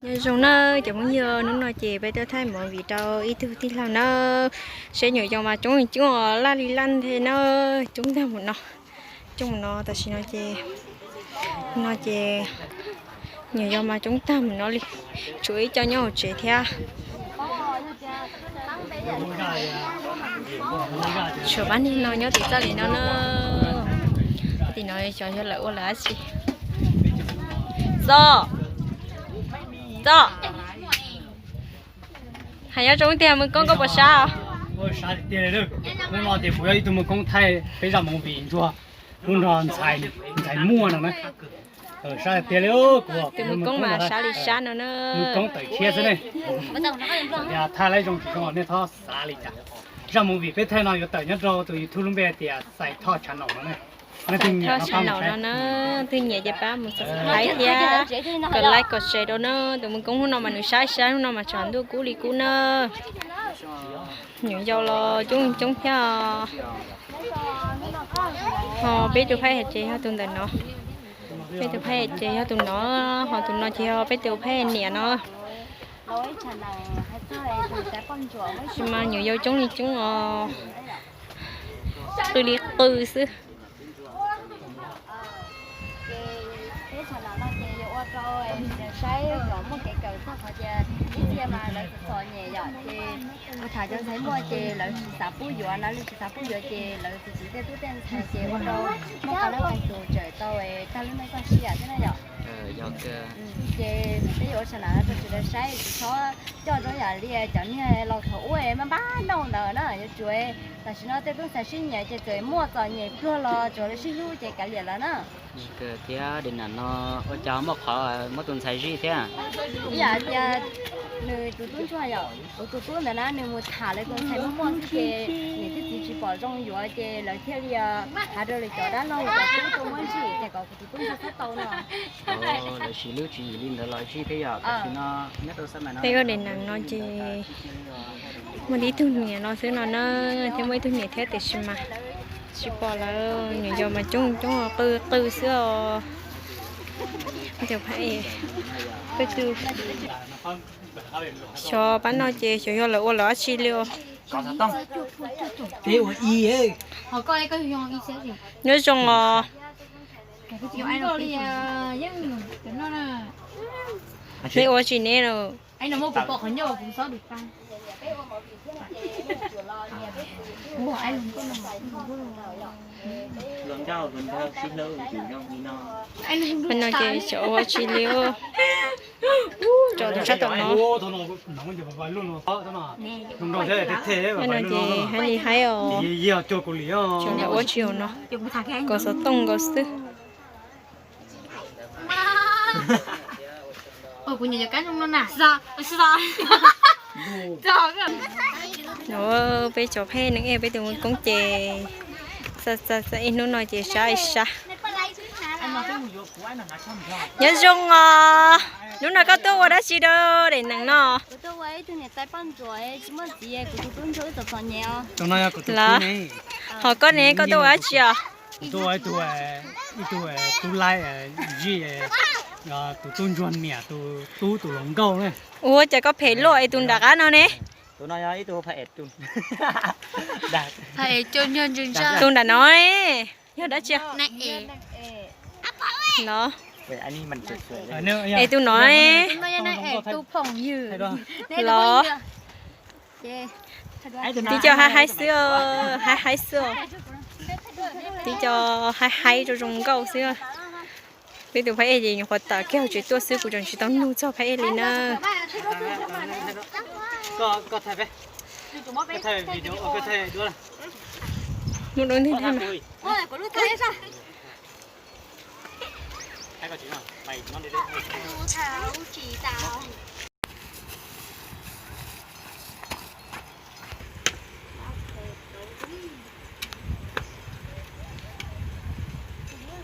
Nyob zoo na cov phooj ywg, hnub no ces peb tuaj thaij movie rau ib tug tij laug na. Seb nyuam yaus mas coob coob os, laj li laj nthe na, coob tag mus no, coob mus no. Tam sim no ces, no ces nyuam yaus mas coob tag mus no li, tshuav ib co nyob hauv tsev thiab. Tshuav pab neeg no nyob tim txaj li no na. Tim no xyov yog lawv ua lawv dab tsi. Txo, Txo, hais nyob zoo tiag, Mus Koob koj puas sab? Sab tiag tiag li. Hnub no ces kuv yog ib tug Mus Koob thaij peb zaj movie ntsuag, hnub no ntxhais muaj no na. Sab tiag li, kuv tus Mus Koob mas sab li sab no na. Mus Koob tawm tshiab xwb ne. Yog thaij laib zoo tsis zoo nej txhob xav li cas. Zaj movie peb thaij no yuav tawm nyob rau tus YouTube lub npe hais tias Xais Thoj Channel no na. Xais Thoj Channel no na, leej twg nyiam ces pab mus subscribe thiab, kom like kom share rau na. Tus Mus Koob hnub no mas nws sab sab, hnub no mas tshav ntuj kub li kub na. Nyuam yaus los coob coob thiab. Ho peb tus phab ces yog tus ntawm no. Peb tus phab ces yog tus no, ho tus no ces yog peb tus phab niam no. Tab sis mas nyuam yaus coob li coob os, qw li qw xwb. Ces peb sawv daws no ces yuav ua rau saib kom muaj kev kawm txog qhov tias ib txhia mas lawv txom txom nyem yom, ces kuv tham cov ntxhais muaj ces lawv tsis xav pub yuav na, lawv tsis xav pub yuav ces lawv txiv txiv tej tub tej ntxhais ces ua rau muaj qee leej qee tus tsawm tau tag lub neej txoj sia thiab na yom. Ces peb yuav ua sawv daws no rau sawv daws saib, tsis txhob coj zoo yam li cov niag laus thaum ub maj npab noj ntawd na, yuav tsum, tam sim no tej tub ntxhais sib nyiam ces txawm muaj txom nyem pluag los tsuas lawv sib hlub ces kav liam lawm na. Thiab de nam no ua cas muaj qhov muab tus ntxhais zij thiab? Ib yam tias nws tus tub ntsuag yom, kuv tus tub ntawd na nws mus tham lawv tus ntxhais muaj muaj xwb ces niam thiab txiv tsis pom zoo yuav ces lawv thiaj li hais rau lawv cov dab laug cov tub tuaj muab zij ces kom kuv tus tub ntsuag txhob tau no. Lawv sib hlub tsis yim li ntawd los zij thiab yom. Tam sim no nyob rau xab mas no peb ua de nam no ces muaj ib tug niam no xwb no na, thiab muaj ib tug niam thiab tiam sis mas tsis pom lawv, nyuam yaus mas coob coob qw qw xwb os. Peb tus, xyov pab no ces xyov yog lawv ua lawv dab tsi li os. Nyob zoo os. Neb ua tsis neb lawm. Pab no ces xyov ua tsis li. Tso tus sab tom no. Pab no ces hais li haib os. Xyov ua tsis os no. Kom xov tooj nkaus xwb. Peb cov phej neeg ej peb tus Hmoob Koob ces xa xa xa ib hnub no ces sab ib sab. Nyob zoo os, hnub no koj tuaj ua dab tsi rau daim neeg no? Los, ho koj ne, koj tuaj ua dab tsi os? Ib tug tub laib zij tus tub ntsuag niam tus tub tus hluas nkauj ne. Ua cas koj phem luaj es tus nram qab no ne? Tus nram no yog dab tsi? Los, es tus no, los, tib co haib haib xwb, haib haib xwb os. Tib co haib haib zoo zoo nkauj xwb. Peb tus phab ej ces nyuam qhuav tawm kiag hauv tsev tuaj xwb, kuv tseem tsis tau nug txog phab ej li na. Hnub dub ntwg ntag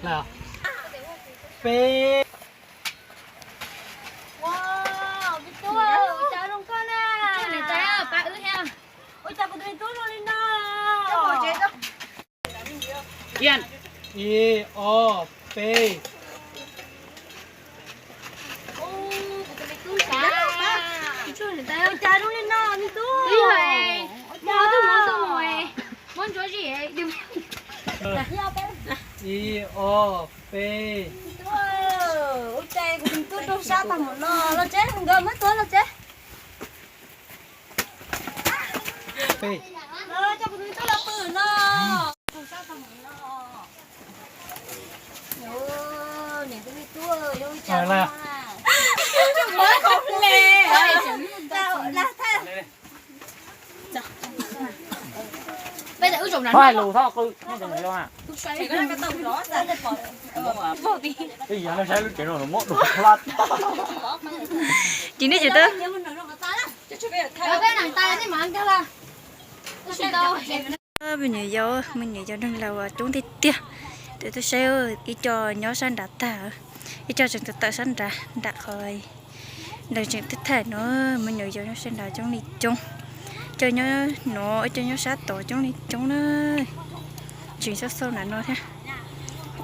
mas. Peb. Ib, ob, peb. Ua cas zoo li no me tub? Twb yog, muab ob tug hmoov tuaj mus, muab ntsuab zim. Ib, ob, peb. Ua cas kuv tus me tub zoo sab tag npaum no los tsev, nkawd muab tuag los tsev. Peb. Los coj kuv tus me tub los pw no. Zoo sab tag npaum no. Niam tus me tub yuav ua cas no? Hais lus txhob qw, twb yog nej saib lub tsev no muab dua hla. Ces nej tsis tau. Me nyuam yaus, me nyuam yaus neeg laus coob tiag tiag. Tus tuaj saib ib co nyob sab nrad tag, ib co tseem tawm sab nrad, nram qhov lawv tseem twb thaij no. Me nyuam yaus nyob sab nrad coob li coob. Co nyob no, ib co nyob sab tod coob li coob na. Tseem xauj xauj nram no thiab.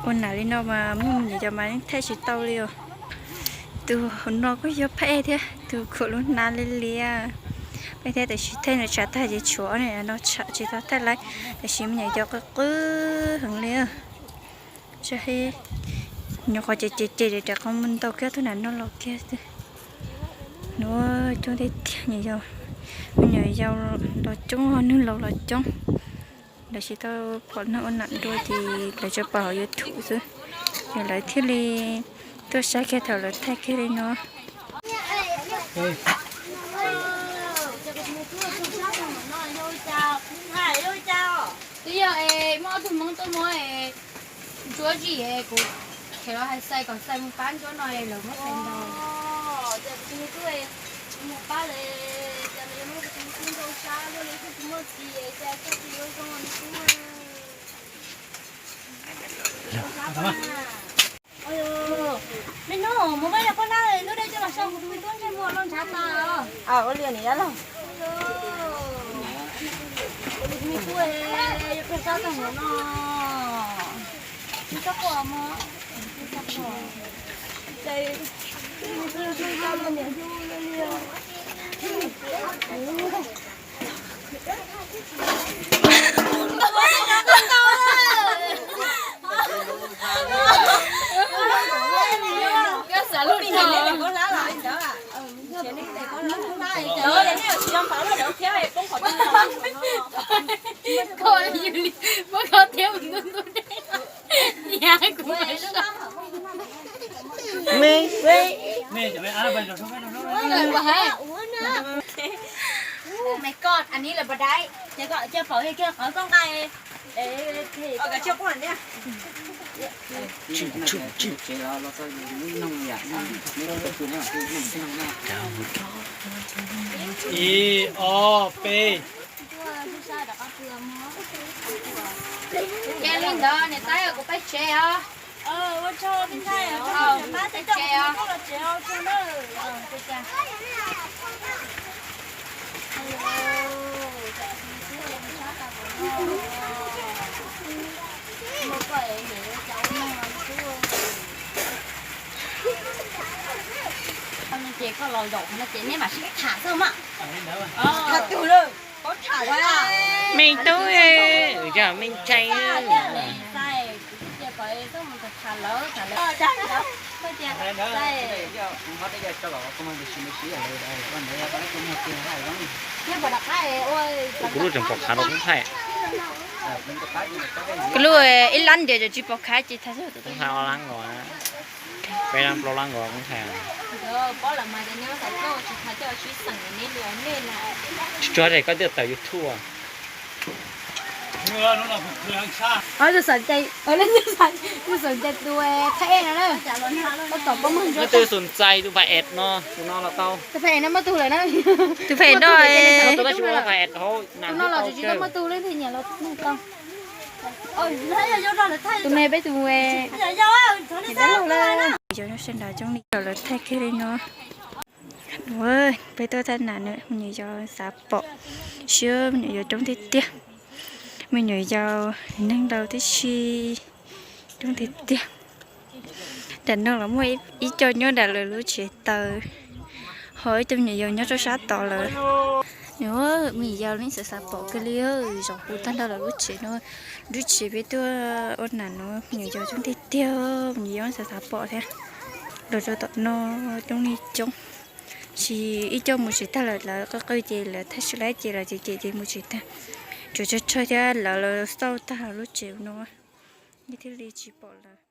Ua nam li no mas muaj me nyuam yaus mas yeej thaij tsis tau li os. Tus hauv no kuj yog phab ej thiab, tus khuam lub hnab liab liab. Peb thiab tab sis thaij nws tshav tag ces tshuav ob niag no tsham tsis tau thaij lawm, tab sis me nyuam yaus qw qw heev li. Nyob qhov ces ces ces rov qab mus ntau kiag tuaj nram no los kiag. Nuav coob tiag tiag, me nyuam yaus los coob, neeg laus los coob. Lawv tsis tau pom neeg ua nam dua ces lawv tsuas pom hauv YouTube xwb, ces lawv thiaj li tuaj saib kiag thaum lawv thaij kiag li no. Twb yog es muaj ob tug hmoob tuaj muab es ntsuab zim es kuv kheev los hais xais kom xais mus pab ntsuab no es lawv muab xais ntaus. Me nus, mus muab yog poj nab lub dej coj los so kuv tus me tub ntsej muag no ntshav tas. Ua li ni yab laug. Kuv tus me tub yuav pheej sab tag npaum no. Tsis txhob quaj mog. Me, me. Mày con, anh ấy là bà đấy. Cho con, cho phổi cho con coi. Ib, ob, peb. Ces li ntawd niam tais kuv peb tsev os. Ces koj los zaum no ces neb mam sib tham xwb mas. Meej tub, yog meej tshai. Kuv lub tseem pom khav rau koob thaij. Kuv lub ib lab ntiav tsis pom khav ces thaij tub thaij o lab nkaus. Peb lab plaub lab nkaus koob thaij. Tsis tsuag es koj twb tawm YouTube. Tus xom ncai tus phab ej no na. Koj tom pab muag ntsuab. Tus xom ncai tus phab ej no, tus no los tau. Tus phab ej no muaj tug lawm na. Tus phab ej no, tus no los tsis tau muaj tug li, nyiam los tau. Tus no peb tus, yog sab nrad coob li, lawv thaij kiag li no. Peb tuaj thaij nam nws, me nyuam yaus xav pom, siab me nyuam yaus coob tiag tiag. Me nyuam yaus neeg laus tib si coob tiag tiag. Nram no los muaj ib co nyob nram lawv lub tsev taws, Ho ib tug me nyuam yaus nyob rau sab tod lawm. Nws, me nyuam yaus yeej xav xav pom kawg li, zaum puv tag nrho lawv lub tsev no, lub tsev peb tuaj ua nam no me nyuam yaus coob tiag tiag, me nyuam yaus xav xav pom thiab. Los rau tom no coob li coob, tsis ib co mus tsis tag lawm, lawv qw qw ces lawv thaij sib laib ces lawv cem cem ces mus tsis tag. Tsuas tsawg tsawg thiab lawv xauj tag lub tsev no, thiaj li tsis pom lawv.